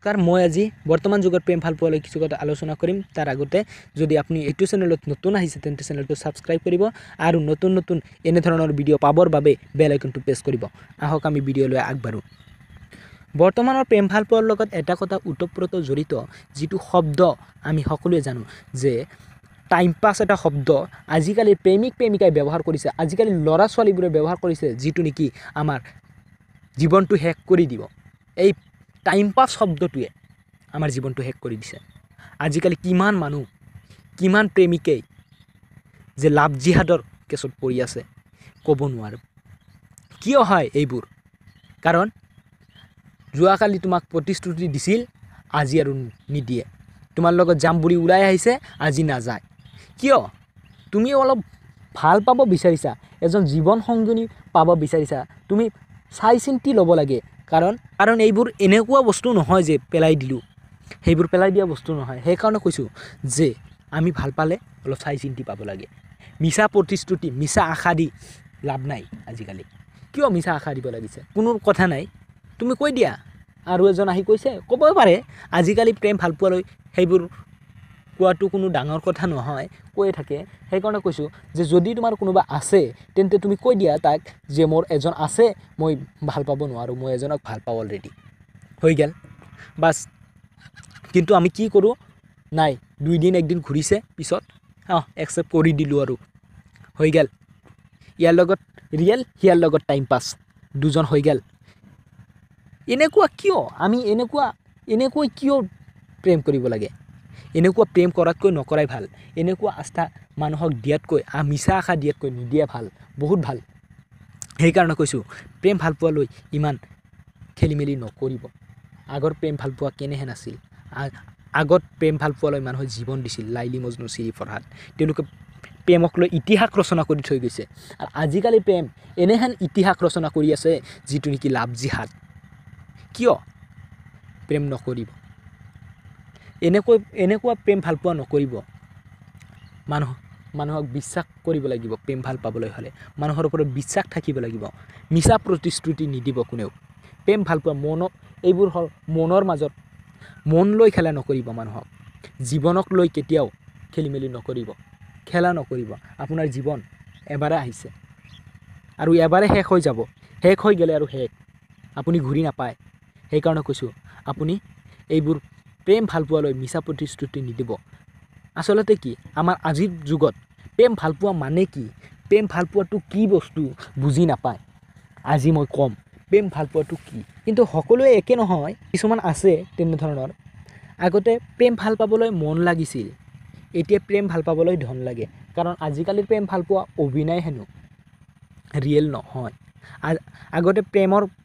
নমস্কাৰ, মই আজি বৰ্তমান যুগৰ প্ৰেম ভাল পোৱালৈ কিছু কথা আলোচনা কৰিম। তাৰ আগতে যদি আপুনি এইটো চেনেলত নতুন আহিছে তেন্তে চেনেলটো ছাবস্ক্ৰাইব কৰিব আৰু নতুন নতুন এনেধৰণৰ ভিডিঅ' পাবৰ বাবে বেল আইকনটো প্ৰেছ কৰিব। আহক আমি ভিডিঅ'লৈ আগবাঢ়োঁ। বৰ্তমানৰ প্ৰেম ভাল পোৱাৰ লগত এটা কথা ওতঃপ্ৰোত জড়িত, যিটো শব্দ আমি সকলোৱে জানো যে টাইম পাছ এটা শব্দ আজিকালি প্ৰেমিক প্ৰেমিকাই ব্যৱহাৰ কৰিছে, আজিকালি ল'ৰা ছোৱালীবোৰে ব্যৱহাৰ কৰিছে, যিটো নেকি আমাৰ জীৱনটো শেষ কৰি দিব। এই টাইম পাছ শব্দটোৱে আমাৰ জীৱনটো শেষ কৰি দিছে। আজিকালি কিমান মানুহ, কিমান প্ৰেমিকেই যে লাভ জিহাদৰ কেছত পৰি আছে ক'ব নোৱাৰোঁ। কিয় হয় এইবোৰ? কাৰণ যোৱাকালি তোমাক প্ৰতিশ্ৰুতি দিছিল, আজি আৰু নিদিয়ে। তোমাৰ লগত যাম বুলি ওলাই আহিছে, আজি নাযায়। কিয়? তুমি অলপ ভাল পাব বিচাৰিছা, এজন জীৱন সংগিনী পাব বিচাৰিছা, তুমি চাই চিন্তি ল'ব লাগে। কাৰণ এইবোৰ এনেকুৱা বস্তু নহয় যে পেলাই দিলোঁ, সেইবোৰ পেলাই দিয়া বস্তু নহয়। সেইকাৰণে কৈছোঁ যে আমি ভাল পালে অলপ চাই চিন্তি পাব লাগে। মিছা প্ৰতিশ্ৰুতি, মিছা আশা দি লাভ নাই আজিকালি। কিয় মিছা আশা দিব লাগিছে? কোনো কথা নাই, তুমি কৈ দিয়া। আৰু এজন আহি কৈছে, ক'বই পাৰে। আজিকালি প্ৰেম ভাল পোৱালৈ সেইবোৰ কোৱাটো কোনো ডাঙৰ কথা নহয়, কৈয়ে থাকে। সেইকাৰণে কৈছোঁ যে যদি তোমাৰ কোনোবা আছে তেন্তে তুমি কৈ দিয়া তাক যে মোৰ এজন আছে, মই ভাল পাব নোৱাৰোঁ, মই এজনক ভাল পাওঁ অলৰেডি, হৈ গ'ল বাছ। কিন্তু আমি কি কৰোঁ? নাই, দুইদিন একদিন ঘূৰিছে, পিছত একচেপ্ট কৰি দিলোঁ আৰু হৈ গ'ল। ইয়াৰ লগত ৰিয়েল, সিয়াৰ লগত টাইম পাছ, দুজন হৈ গ'ল। এনেকুৱা কিয় আমি এনেকৈ কিয় প্ৰেম কৰিব লাগে? এনেকুৱা প্ৰেম কৰাতকৈ নকৰাই ভাল। এনেকুৱা আস্থা মানুহক দিয়াতকৈ, মিছা আশা দিয়াতকৈ নিদিয়া ভাল, বহুত ভাল। সেইকাৰণে কৈছোঁ প্ৰেম ভাল পোৱালৈ ইমান খেলি মেলি নকৰিব। আগৰ প্ৰেম ভাল পোৱা কেনেহেন আছিল? আগত প্ৰেম ভাল পোৱালৈ মানুহে জীৱন দিছিল। লাইলি মজনু, চিৰি ফৰহাদ, তেওঁলোকে প্ৰেমক লৈ ইতিহাস ৰচনা কৰি থৈ গৈছে। আৰু আজিকালি প্ৰেম এনেহেন ইতিহাস ৰচনা কৰি আছে যিটো নেকি লাভ জিহাদ। কিয় প্ৰেম নকৰিব? এনেকুৱা প্ৰেম ভাল পোৱা নকৰিব। মানুহক বিশ্বাস কৰিব লাগিব। প্ৰেম ভাল পাবলৈ হ'লে মানুহৰ ওপৰত বিশ্বাস থাকিব লাগিব। মিছা প্ৰতিশ্ৰুতি নিদিব কোনেও। প্ৰেম ভাল পোৱা মনক, এইবোৰ হ'ল মনৰ মাজত, মন লৈ খেলা নকৰিব। মানুহক জীৱনক লৈ কেতিয়াও খেলি মেলি নকৰিব, খেলা নকৰিব। আপোনাৰ জীৱন এবাৰে আহিছে আৰু এবাৰে শেষ হৈ যাব। শেষ হৈ গ'লে আৰু শেষ, আপুনি ঘূৰি নাপায়। সেইকাৰণে কৈছোঁ আপুনি এইবোৰ প্ৰেম ভাল পোৱালৈ মিছা প্ৰতিশ্ৰুতি নিদিব। আচলতে কি আমাৰ আজিৰ যুগত প্ৰেম ভাল পোৱা মানে কি, প্ৰেম ভাল পোৱাটো কি বস্তু বুজি নাপায়। আজি মই ক'ম প্ৰেম ভাল পোৱাটো কি। কিন্তু সকলোৱে একে নহয়, কিছুমান আছে তেনেধৰণৰ। আগতে প্ৰেম ভাল পাবলৈ মন লাগিছিল, এতিয়া প্ৰেম ভাল পাবলৈ ধন লাগে। কাৰণ আজিকালিৰ প্ৰেম ভাল পোৱা অভিনয় হেনো, ৰিয়েল নহয়। আগতে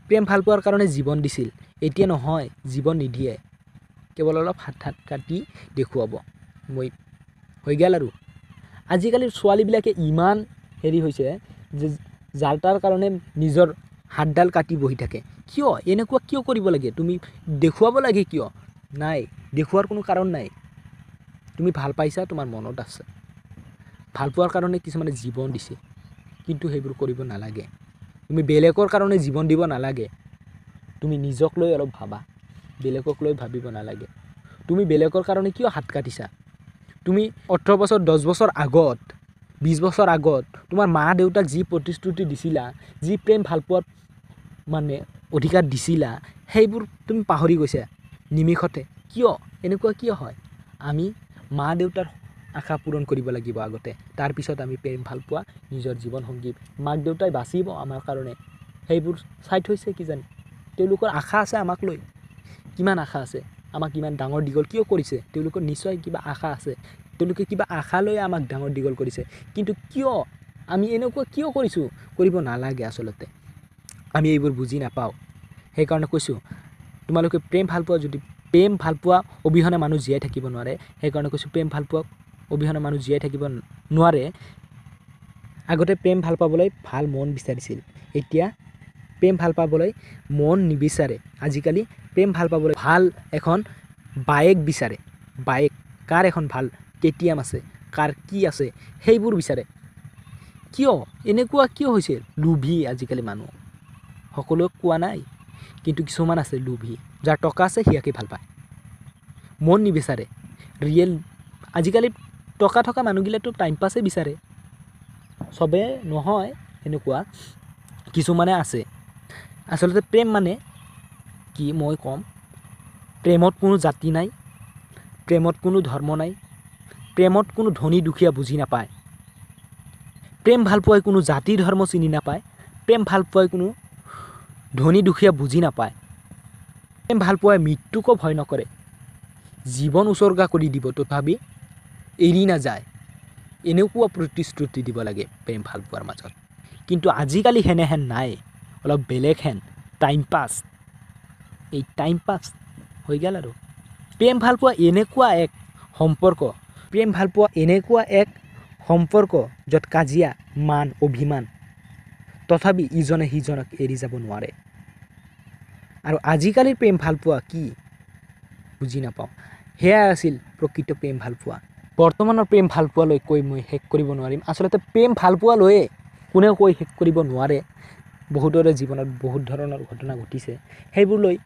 প্ৰেম ভাল পোৱাৰ কাৰণে জীৱন দিছিল, এতিয়া নহয়, জীৱন নিদিয়ে। কেৱল অলপ হাত হাত কাটি দেখুৱাব, মই হৈ গ'ল। আৰু আজিকালিৰ ছোৱালীবিলাকে ইমান হেৰি হৈছে যে যাৰ তাৰ কাৰণে নিজৰ হাতডাল কাটি বহি থাকে। কিয় এনেকুৱা কিয় কৰিব লাগে? তুমি দেখুৱাব লাগে কিয়? নাই, দেখুওৱাৰ কোনো কাৰণ নাই। তুমি ভাল পাইছা, তোমাৰ মনত আছে। ভাল পোৱাৰ কাৰণে কিছুমানে জীৱন দিছে, কিন্তু সেইবোৰ কৰিব নালাগে। তুমি বেলেগৰ কাৰণে জীৱন দিব নালাগে। তুমি নিজক লৈ অলপ ভাবা, বেলেগক লৈ ভাবিব নালাগে। তুমি বেলেগৰ কাৰণে কিয় হাত কাটিছা? তুমি 18 বছৰ, 10 বছৰ আগত, 20 বছৰ আগত তোমাৰ মা দেউতাক যি প্ৰতিশ্ৰুতি দিছিলা, যি প্ৰেম ভাল পোৱাত মানে অধিকাৰ দিছিলা, সেইবোৰ তুমি পাহৰি গৈছা নিমিষতে। কিয় এনেকুৱা কিয় হয়? আমি মা দেউতাৰ আশা পূৰণ কৰিব লাগিব আগতে, তাৰপিছত আমি প্ৰেম ভাল পোৱা নিজৰ জীৱন সংগী মাক দেউতাই বাচিব আমাৰ কাৰণে, সেইবোৰ চাই থৈছে কিজানি। তেওঁলোকৰ আশা আছে আমাক লৈ, কিমান আশা আছে। আমাক ইমান ডাঙৰ দীঘল কিয় কৰিছে? তেওঁলোকৰ নিশ্চয় কিবা আশা আছে, তেওঁলোকে কিবা আশা লৈ আমাক ডাঙৰ দীঘল কৰিছে। কিন্তু কিয় আমি এনেকুৱা কিয় কৰিছোঁ? কৰিব নালাগে আচলতে। আমি এইবোৰ বুজি নাপাওঁ। সেইকাৰণে কৈছোঁ তোমালোকে প্ৰেম ভাল পোৱা, যদি প্ৰেম ভাল পোৱা অবিহনে মানুহ জীয়াই থাকিব নোৱাৰে। সেইকাৰণে কৈছোঁ প্ৰেম ভাল পোৱা অবিহনে মানুহ জীয়াই থাকিব নোৱাৰে। আগতে প্ৰেম ভাল পাবলৈ ভাল মন বিচাৰিছিল, এতিয়া প্ৰেম ভাল পাবলৈ মন নিবিচাৰে। আজিকালি প্ৰেম ভাল পাবলৈ ভাল এখন বাইক বিচাৰে, বাইক কাৰ এখন ভাল কেটিএম আছে, কাৰ কি আছে, সেইবোৰ বিচাৰে। কিয় এনেকুৱা কিয় হৈছে? লোভী আজিকালি মানুহ। সকলোৱে কোৱা নাই, কিন্তু কিছুমান আছে লোভী, যাৰ টকা আছে সিয়াকে ভাল পায়, মন নিবিচাৰে। ৰিয়েল আজিকালি টকা থকা মানুহগিলাতো টাইম পাছেই বিচাৰে, চবে নহয় সেনেকুৱা, কিছুমানে আছে। আচলতে প্ৰেম মানে কি মই ক'ম, প্ৰেমত কোনো জাতি নাই, প্ৰেমত কোনো ধৰ্ম নাই, প্ৰেমত কোনো ধনী দুখীয়া বুজি নাপায়, প্ৰেম ভালপোৱাই কোনো জাতি ধৰ্ম চিনি নাপায়, প্ৰেম ভালপোৱাই কোনো ধনী দুখীয়া বুজি নাপায়, প্ৰেম ভালপোৱাই মৃত্যুকো ভয় নকৰে, জীৱন উছৰ্গা কৰি দিব তথাপি এৰি নাযায়। এনেকুৱা প্ৰতিশ্ৰুতি দিব লাগে প্ৰেম ভালপোৱাৰ মাজত। কিন্তু আজিকালি সেনেহেন নাই, অলপ বেলেগ হেন, টাইম পাছ। এই টাইম পাছ হৈ গ'ল আৰু। প্ৰেম ভালপোৱা এনেকুৱা এক সম্পৰ্ক, প্ৰেম ভালপোৱা এনেকুৱা এক সম্পৰ্ক য'ত কাজিয়া, মান, অভিমান, তথাপি ইজনে সিজনক এৰি যাব নোৱাৰে। আৰু আজিকালিৰ প্ৰেম ভালপোৱা কি বুজি নাপাওঁ। সেয়াই আছিল প্ৰকৃত প্ৰেম ভালপোৱা। বৰ্তমানৰ প্ৰেম ভালপোৱালৈ কৈ মই শেষ কৰিব নোৱাৰিম। আচলতে প্ৰেম ভালপোৱা লৈয়ে কোনেও কৈ শেষ কৰিব নোৱাৰে। বহুতৰে জীৱনত বহুত ধৰণৰ ঘটনা ঘটিছে, সেইবোৰ লৈ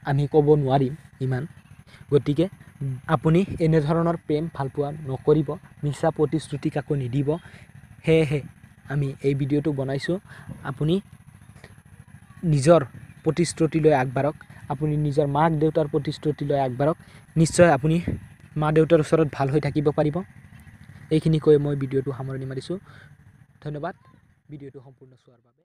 আমি ক'ব নোৱাৰিম ইমান। গতিকে আপুনি এনেধৰণৰ প্ৰেম ভালপোৱা নকৰিব, মিছা প্ৰতিশ্ৰুতি কাকো নিদিব। সেয়েহে আমি এই ভিডিঅ'টো বনাইছোঁ। আপুনি নিজৰ প্ৰতিশ্ৰুতি লৈ আগবাঢ়ক, আপুনি নিজৰ মাক দেউতাৰ প্ৰতিশ্ৰুতি লৈ আগবাঢ়ক, নিশ্চয় আপুনি মা দেউতাৰ ওচৰত ভাল হৈ থাকিব পাৰিব। এইখিনি কৈ মই ভিডিঅ'টো সামৰণি মাৰিছোঁ। ধন্যবাদ ভিডিঅ'টো সম্পূৰ্ণ চোৱাৰ বাবে।